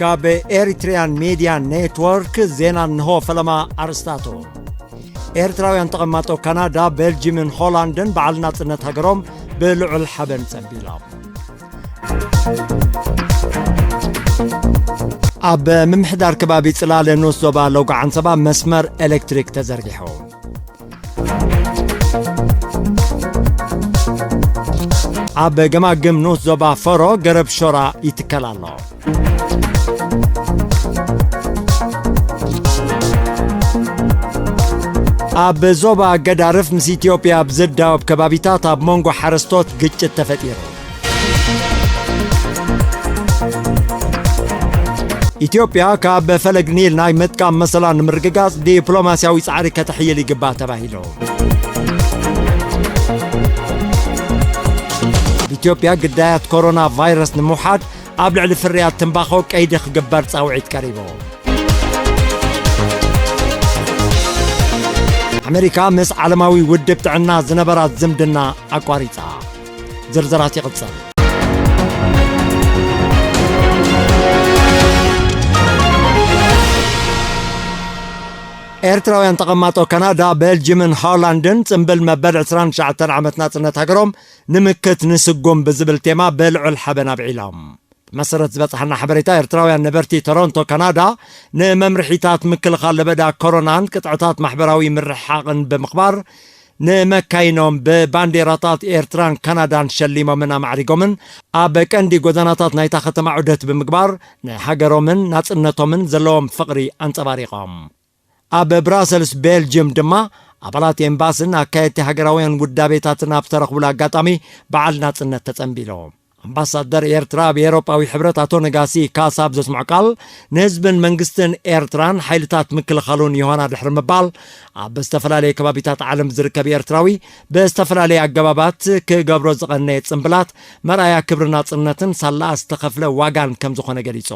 ካብ ኤሪትሪያን ሚድያ ኔትወርክ ዜና እንሆ። ፈለማ ኣርእስታቱ። ኤርትራውያን ተቐማጦ ካናዳ፣ ቤልጂምን ሆላንድን በዓል ናጽነት ሃገሮም ብልዑል ሓበን ጸንቢሎም። ኣብ ምምሕዳር ከባቢ ጽላለ ንኡስ ዞባ ሎጎ ዓንሰባ መስመር ኤሌክትሪክ ተዘርጊሑ። ኣብ ገማግም ንኡስ ዞባ ፈሮ ገረብ ሾራ ይትከል ኣሎ። ኣብ ዞባ ገዳርፍ ምስ ኢትዮጵያ ኣብ ዝዳወብ ከባቢታት ኣብ መንጎ ሓረስቶት ግጭት ተፈጢሩ። ኢትዮጵያ ካብ ፈለግ ኒል ናይ ምጥቃም መሰላ ንምርግጋጽ ዲፕሎማስያዊ ጻዕሪ ከተሕይል ይግባእ ተባሂሉ። ኢትዮጵያ ግዳያት ኮሮና ቫይረስ ንምውሓድ ኣብ ልዕሊ ፍርያት ትምባኾ ቀይዲ ክግበር ጻውዒት ቀሪቡ። ኣሜሪካ ምስ ዓለማዊ ውድብ ጥዕና ዝነበራ ዝምድና ኣቋሪጻ። ዝርዝራት ይቕጽል። ኤርትራውያን ተቐማጦ ካናዳ፣ ቤልጅምን ሆላንድን ጽምብል መበል ዕስራን ትሽዓተን ዓመት ናጽነት ሃገሮም ንምክት ንስጉም ብዝብል ቴማ ብልዑል ሓበን ኣብዒሎም። ብመሰረት ዝበጽሓና ሓበሬታ፣ ኤርትራውያን ነበርቲ ቶሮንቶ ካናዳ ንመምርሒታት ምክልኻል ለበዳ ኮሮናን ቅጥዕታት ማሕበራዊ ምርሕሓቕን ብምኽባር፣ ንመካይኖም ብባንዴራታት ኤርትራን ካናዳን ሸሊሞምን ኣማዕሪጎምን ኣብ ቀንዲ ጎደናታት ናይታ ከተማ ዑደት ብምግባር ንሃገሮምን ናጽነቶምን ዘለዎም ፍቕሪ ኣንጸባሪቖም። ኣብ ብራሰልስ ቤልጅየም ድማ ኣባላት ኤምባስን ኣካየድቲ ሃገራውያን ውዳቤታትን ኣብ ዝተረኽቡሉ ኣጋጣሚ በዓል ናጽነት ተጸንቢሉ። ኣምባሳደር ኤርትራ ኣብ ኤውሮጳዊ ሕብረት ኣቶ ነጋሲ ካሳ ኣብ ዘስምዖ ቃል፣ ንህዝብን መንግስትን ኤርትራን ሓይልታት ምክልኻሉን ዮሃና ድሕሪ ምባል፣ ኣብ ዝተፈላለየ ከባቢታት ዓለም ዝርከብ ኤርትራዊ ብዝተፈላለየ ኣገባባት ክገብሮ ዝቐነየ ጽምብላት መርኣያ ክብሪ ናጽነትን ሳላኣ ዝተኸፍለ ዋጋን ከም ዝኾነ ገሊጹ።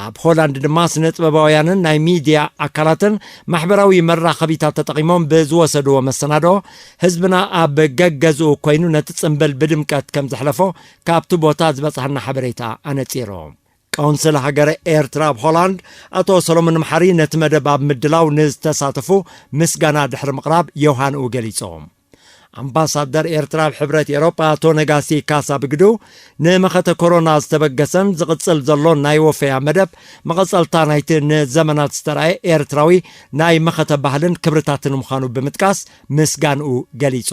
ኣብ ሆላንድ ድማ ስነ ጥበባውያንን ናይ ሚድያ ኣካላትን ማሕበራዊ መራኸቢታት ተጠቒሞም ብዝወሰድዎ መሰናዶ፣ ህዝብና ኣብ ገገዝኡ ኮይኑ ነቲ ጽምብል ብድምቀት ከም ዘሕለፎ ካብቲ ቦታ ዝበጽሐና ሓበሬታ ኣነጺሩ። ቆንስል ሃገረ ኤርትራ ኣብ ሆላንድ ኣቶ ሰሎሞን መሓሪ ነቲ መደብ ኣብ ምድላው ንዝተሳተፉ ምስጋና ድሕሪ ምቕራብ ዮሃንኡ ገሊጹ። ኣምባሳደር ኤርትራ ኣብ ሕብረት ኤውሮጳ ኣቶ ነጋሲ ካሳ ብግዱ፣ ንመኸተ ኮሮና ዝተበገሰን ዝቕጽል ዘሎን ናይ ወፈያ መደብ መቐጸልታ ናይቲ ንዘመናት ዝተራእየ ኤርትራዊ ናይ መኸተ ባህልን ክብርታትን ምዃኑ ብምጥቃስ ምስጋንኡ ገሊጹ።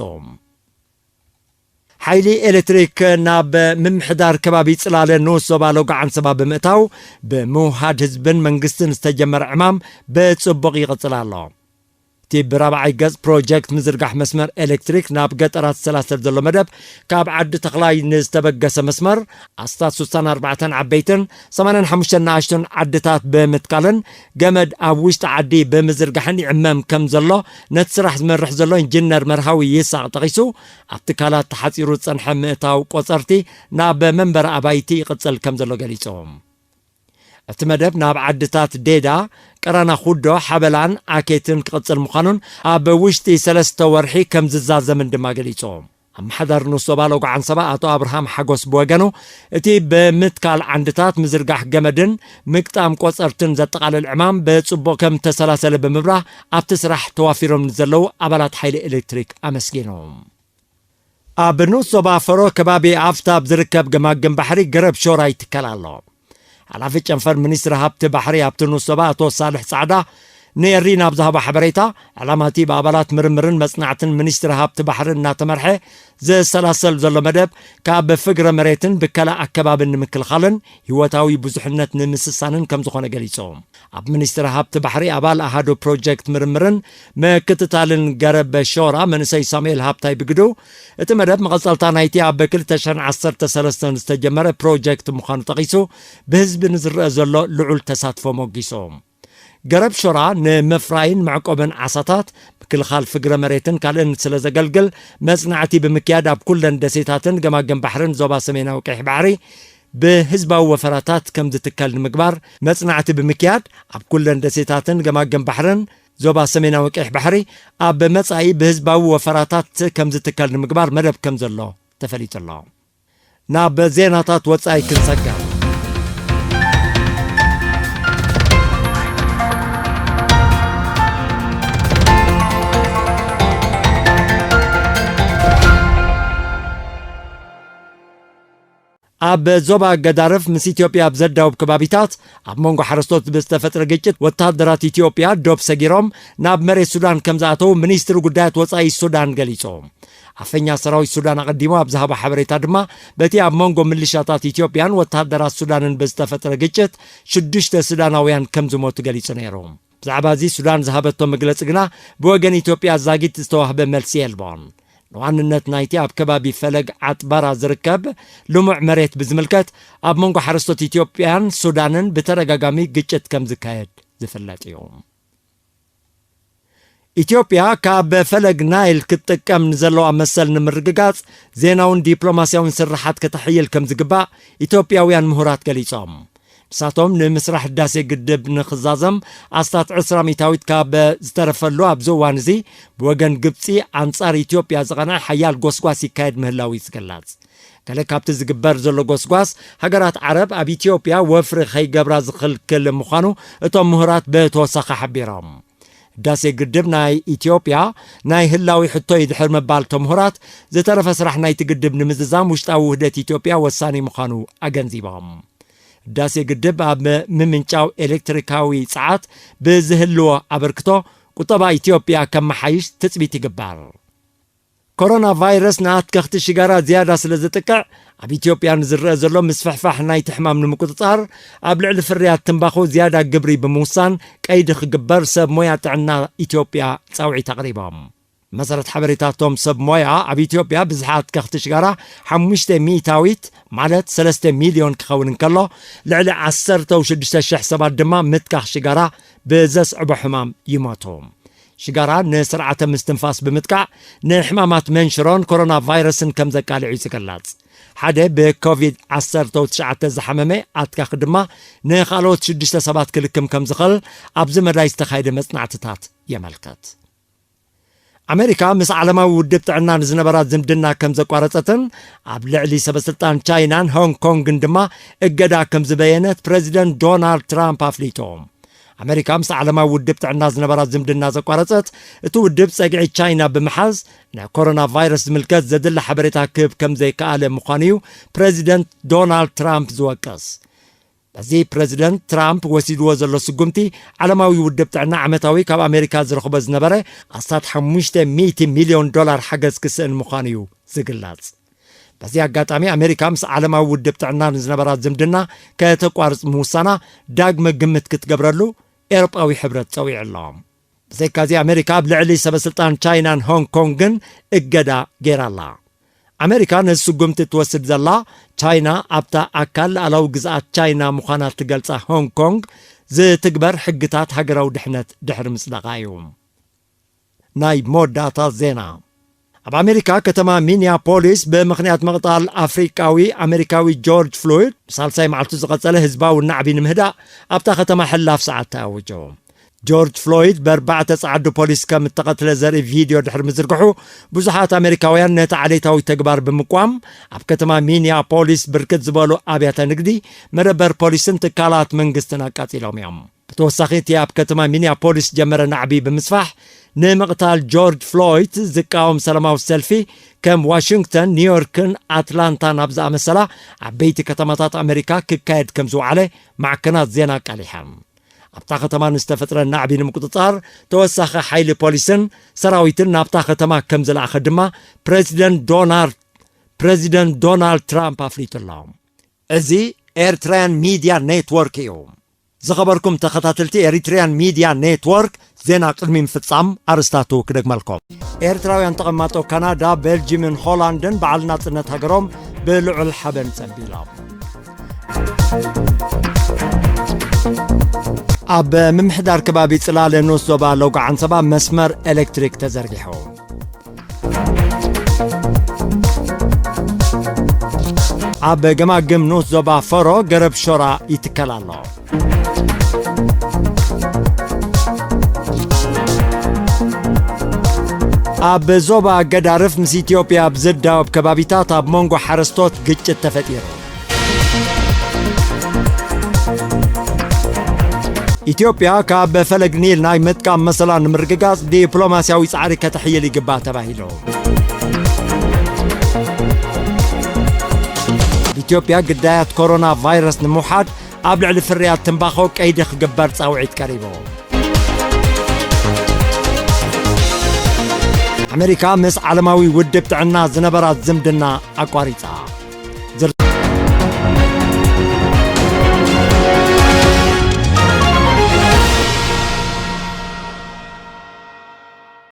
ሓይሊ ኤሌክትሪክ ናብ ምምሕዳር ከባቢ ጽላለ ንኡስ ዞባ ሎጎ ዓንሰባ ብምእታው ብምውሃድ ህዝብን መንግስትን ዝተጀመረ ዕማም ብጽቡቕ ይቕጽል ኣሎ። እቲ ብራብዓይ ገጽ ፕሮጀክት ምዝርጋሕ መስመር ኤሌክትሪክ ናብ ገጠራት ዝሰላሰል ዘሎ መደብ፣ ካብ ዓዲ ተኽላይ ንዝተበገሰ መስመር፣ ኣስታት ስሳን ኣርባዕተን ዓበይትን ሰማንያን ሓሙሽተን ንኣሽቱን ዓድታት ብምትካልን ገመድ ኣብ ውሽጢ ዓዲ ብምዝርጋሕን ይዕመም ከም ዘሎ ነቲ ስራሕ ዝመርሕ ዘሎ ኢንጂነር መርሃዊ ይስሐቕ ጠቒሱ፣ ኣብ ትካላት ተሓጺሩ ዝጸንሐ ምእታው ቆጸርቲ ናብ መንበሪ ኣባይቲ ይቕጽል ከም ዘሎ ገሊጹ። እቲ መደብ ናብ ዓድታት ዴዳ፣ ቀራና ኩዶ፣ ሓበላን ኣኬትን ክቕጽል ምዃኑን ኣብ ውሽጢ ሰለስተ ወርሒ ከም ዝዛዘምን ድማ ገሊጹ። ኣመሓዳሪ ንኡስ ዞባ ሎጎ ዓንሰባ ኣቶ ኣብርሃም ሓጎስ ብወገኑ፣ እቲ ብምትካል ዓንድታት፣ ምዝርጋሕ ገመድን ምግጣም ቆጸርትን ዘጠቓልል ዕማም ብጽቡቕ ከም ተሰላሰለ ብምብራህ፣ ኣብቲ ስራሕ ተዋፊሮም ንዘለዉ ኣባላት ሓይሊ ኤሌክትሪክ ኣመስጊኑ። ኣብ ንኡስ ዞባ ፈሮ ከባቢ ኣፍታ ኣብ ዝርከብ ገማግም ባሕሪ ገረብ ሾራ ይትከል ኣሎ። ሓላፊ ጨንፈር ሚኒስትሪ ሃብቲ ባሕሪ ኣብቲ ንኡስ ዞባ ኣቶ ሳልሕ ጻዕዳ ንኤሪና ኣብ ዝሃቦ ሓበሬታ፣ ዕላማ እቲ ብኣባላት ምርምርን መጽናዕትን ሚኒስትሪ ሃብቲ ባሕሪ እናተመርሐ ዝሰላሰል ዘሎ መደብ ካብ ፍግረ መሬትን ብከላ ኣከባብን ንምክልኻልን ህይወታዊ ብዙሕነት ንምስሳንን ከም ዝኾነ ገሊጹ። ኣብ ሚኒስትሪ ሃብቲ ባሕሪ ኣባል ኣሃዱ ፕሮጀክት ምርምርን ምክትታልን ገረብ ሾራ መንእሰይ ሳሙኤል ሃብታይ ብግዱ፣ እቲ መደብ መቐጸልታ ናይቲ ኣብ ክልተ ሽሕን ዓሰርተ ሰለስተን ዝተጀመረ ፕሮጀክት ምዃኑ ጠቒሱ፣ ብህዝቢ ንዝረአ ዘሎ ልዑል ተሳትፎ ሞጊሱ። ገረብ ሾራ ንምፍራይን መዕቆብን ዓሳታት፣ ምክልኻል ፍግረ መሬትን ካልእን ስለ ዘገልግል፣ መጽናዕቲ ብምክያድ ኣብ ኩለን ደሴታትን ገማግም ባሕርን ዞባ ሰሜናዊ ቀይሕ ባሕሪ ብህዝባዊ ወፈራታት ከም ዝትከል ንምግባር መጽናዕቲ ብምክያድ፣ ኣብ ኩለን ደሴታትን ገማግም ባሕርን ዞባ ሰሜናዊ ቀይሕ ባሕሪ ኣብ መጻኢ ብህዝባዊ ወፈራታት ከም ዝትከል ንምግባር መደብ ከም ዘሎ ተፈሊጡ ኣሎ። ናብ ዜናታት ወጻኢ ክንሰግር። ኣብ ዞባ ገዳርፍ ምስ ኢትዮጵያ ኣብ ዘዳውብ ከባቢታት ኣብ መንጎ ሓረስቶት ብዝተፈጥረ ግጭት ወተሃደራት ኢትዮጵያ ዶብ ሰጊሮም ናብ መሬት ሱዳን ከም ዝኣተዉ ሚኒስትሪ ጉዳያት ወጻኢ ሱዳን ገሊጹ። ኣፈኛ ሰራዊት ሱዳን ኣቐዲሙ ኣብ ዝሃቦ ሓበሬታ ድማ በቲ ኣብ መንጎ ምልሻታት ኢትዮጵያን ወተሃደራት ሱዳንን ብዝተፈጥረ ግጭት ሽዱሽተ ሱዳናውያን ከም ዝሞቱ ገሊጹ ነይሩ። ብዛዕባ እዚ ሱዳን ዝሃበቶ መግለጺ ግና ብወገን ኢትዮጵያ ዛጊት ዝተዋህበ መልሲ የልቦን። ንዋንነት ናይቲ ኣብ ከባቢ ፈለግ ዓጥባራ ዝርከብ ልሙዕ መሬት ብዝምልከት ኣብ መንጎ ሓረስቶት ኢትዮጵያን ሱዳንን ብተደጋጋሚ ግጭት ከም ዝካየድ ዝፍለጥ እዩ። ኢትዮጵያ ካብ ፈለግ ናይል ክትጥቀም ንዘለዋ መሰል ንምርግጋጽ ዜናውን ዲፕሎማስያውን ስርሓት ከተሕይል ከም ዝግባእ ኢትዮጵያውያን ምሁራት ገሊጾም። ንሳቶም ንምስራሕ ህዳሴ ግድብ ንኽዛዘም ኣስታት ዕስራ ሚእታዊት ካብ ዝተረፈሉ ኣብዚ እዋን እዚ ብወገን ግብጺ ኣንጻር ኢትዮጵያ ዝቐንዐ ሓያል ጎስጓስ ይካየድ ምህላው እዩ ዝግለጽ። ገለ ካብቲ ዝግበር ዘሎ ጎስጓስ ሃገራት ዓረብ ኣብ ኢትዮጵያ ወፍሪ ከይገብራ ዝኽልክል ምዃኑ እቶም ምሁራት ብተወሳኺ ሓቢሮም። ህዳሴ ግድብ ናይ ኢትዮጵያ ናይ ህላዊ ሕቶ እዩ ድሕሪ ምባል እቶም ምሁራት ዝተረፈ ስራሕ ናይቲ ግድብ ንምዝዛም ውሽጣዊ ውህደት ኢትዮጵያ ወሳኒ ምዃኑ ኣገንዚቦም። ህዳሴ ግድብ ኣብ ምምንጫው ኤሌክትሪካዊ ጸዓት ብዝህልዎ ኣበርክቶ ቁጠባ ኢትዮጵያ ከመሓይሽ ትጽቢት ይግበር። ኮሮና ቫይረስ ንኣትከኽቲ ሽጋራ ዝያዳ ስለ ዝጥቅዕ ኣብ ኢትዮጵያ ንዝረአ ዘሎ ምስፍሕፋሕ ናይቲ ሕማም ንምቁጽጻር ኣብ ልዕሊ ፍርያት ትምባኾ ዝያዳ ግብሪ ብምውሳን ቀይዲ ክግበር ሰብ ሞያ ጥዕና ኢትዮጵያ ጻውዒት ኣቕሪቦም። መሰረት ሓበሬታቶም ሰብ ሞያ ኣብ ኢትዮጵያ ብዝሓ ኣትከኽቲ ሽጋራ ሓሙሽተ ሚእታዊት ማለት ሰለስተ ሚልዮን ክኸውን እንከሎ ልዕሊ ዓሰርተ ሽዱሽተ ሽሕ ሰባት ድማ ምትካኽ ሽጋራ ብዘስዕቦ ሕማም ይሞቱ። ሽጋራ ንስርዓተ ምስትንፋስ ብምጥቃዕ ንሕማማት መንሽሮን ኮሮና ቫይረስን ከም ዘቃልዕ እዩ ዝግለጽ። ሓደ ብኮቪድ ዓሰርተ ትሽዓተ ዝሓመመ ኣትካኽ ድማ ንኻልኦት ሽዱሽተ ሰባት ክልክም ከም ዝኽእል ኣብዚ መዳይ ዝተኻየደ መጽናዕትታት የመልክት። ኣሜሪካ ምስ ዓለማዊ ውድብ ጥዕና ንዝነበራ ዝምድና ከም ዘቋረጸትን ኣብ ልዕሊ ሰበስልጣን ቻይናን ሆንግ ኮንግን ድማ እገዳ ከም ዝበየነት ፕረዚደንት ዶናልድ ትራምፕ ኣፍሊጡ። ኣሜሪካ ምስ ዓለማዊ ውድብ ጥዕና ዝነበራ ዝምድና ዘቋረጸት እቲ ውድብ ጸግዒ ቻይና ብምሓዝ ንኮሮና ቫይረስ ዝምልከት ዘድሊ ሓበሬታ ክህብ ከም ዘይከኣለ ምዃኑ እዩ ፕረዚደንት ዶናልድ ትራምፕ ዝወቅስ። በዚ ፕረዚደንት ትራምፕ ወሲድዎ ዘሎ ስጉምቲ ዓለማዊ ውድብ ጥዕና ዓመታዊ ካብ ኣሜሪካ ዝረኽቦ ዝነበረ ኣስታት ሓሙሽተ ሚእቲ ሚልዮን ዶላር ሓገዝ ክስእን ምዃኑ እዩ ዝግለጽ። በዚ ኣጋጣሚ ኣሜሪካ ምስ ዓለማዊ ውድብ ጥዕና ንዝነበራ ዝምድና ከተቋርጽ ምውሳና ዳግመ ግምት ክትገብረሉ ኤውሮጳዊ ሕብረት ጸዊዑ ኣሎ። ብዘይካዚ ኣሜሪካ ኣብ ልዕሊ ሰበስልጣን ቻይናን ሆንግ ኮንግን እገዳ ገይራ ኣላ። ኣሜሪካ ነዚ ስጉምቲ እትወስድ ዘላ ቻይና ኣብታ ኣካል ሉኣላዊ ግዝኣት ቻይና ምዃና እትገልጻ ሆንግ ኮንግ ዝትግበር ሕግታት ሃገራዊ ድሕነት ድሕሪ ምጽዳቓ እዩ። ናይ መወዳእታ ዜና። ኣብ ኣሜሪካ ከተማ ሚኒያፖሊስ ብምኽንያት ምቕታል ኣፍሪቃዊ ኣሜሪካዊ ጆርጅ ፍሎይድ ንሳልሳይ መዓልቱ ዝቐጸለ ህዝባዊ ናዕቢ ንምህዳእ ኣብታ ከተማ ሕላፍ ሰዓት ተኣውጁ። ጆርጅ ፍሎይድ ብኣርባዕተ ጸዓዱ ፖሊስ ከም እተቐትለ ዘርኢ ቪድዮ ድሕሪ ምዝርግሑ ብዙሓት ኣሜሪካውያን ነቲ ዓሌታዊ ተግባር ብምቋም ኣብ ከተማ ሚኒያፖሊስ ብርክት ዝበሉ ኣብያተ ንግዲ፣ መደበር ፖሊስን ትካላት መንግስትን ኣቃጺሎም እዮም። ብተወሳኺ እቲ ኣብ ከተማ ሚኒያፖሊስ ጀመረ ናዕቢ ብምስፋሕ ንምቕታል ጆርጅ ፍሎይድ ዝቃወም ሰላማዊ ሰልፊ ከም ዋሽንግተን፣ ኒውዮርክን ኣትላንታን ኣብ ዝኣመሰላ ዓበይቲ ከተማታት ኣሜሪካ ክካየድ ከም ዝወዓለ ማዕከናት ዜና ኣቃሊሐን። ኣብታ ከተማ ንዝተፈጥረ ናዕቢ ንምቁጽጻር ተወሳኺ ሓይሊ ፖሊስን ሰራዊትን ናብታ ከተማ ከም ዝለኣኸ ድማ ፕረዚደንት ዶናልድ ፕረዚደንት ዶናልድ ትራምፕ ኣፍሊጡ ኣሎ። እዚ ኤርትራያን ሚድያ ኔትወርክ እዩ። ዝኸበርኩም ተኸታተልቲ ኤሪትሪያን ሚድያ ኔትወርክ፣ ዜና ቅድሚ ምፍጻም ኣርስታቱ ክደግመልኩም። ኤርትራውያን ተቐማጦ ካናዳ፣ ቤልጂምን ሆላንድን በዓል ናጽነት ሃገሮም ብልዑል ሓበን ጸንቢሎም። ኣብ ምምሕዳር ከባቢ ጽላለ ንኡስ ዞባ ሎጎ ዓንሰባ መስመር ኤሌክትሪክ ተዘርጊሑ። ኣብ ገማግም ንኡስ ዞባ ፈሮ ገረብ ሾራ ይትከል ኣሎ። ኣብ ዞባ ገዳርፍ ምስ ኢትዮጵያ ኣብ ዝዳወብ ከባቢታት ኣብ መንጎ ሓረስቶት ግጭት ተፈጢሩ። ኢትዮጵያ ካብ ፈለግ ኒል ናይ ምጥቃም መሰላ ንምርግጋጽ ዲፕሎማስያዊ ጻዕሪ ከተሕይል ይግባእ ተባሂሉ። ኣብ ኢትዮጵያ ግዳያት ኮሮና ቫይረስ ንምውሓድ ኣብ ልዕሊ ፍርያት ትምባኾ ቀይዲ ክግበር ጻውዒት ቀሪቡ። ኣሜሪካ ምስ ዓለማዊ ውድብ ጥዕና ዝነበራ ዝምድና ኣቋሪጻ።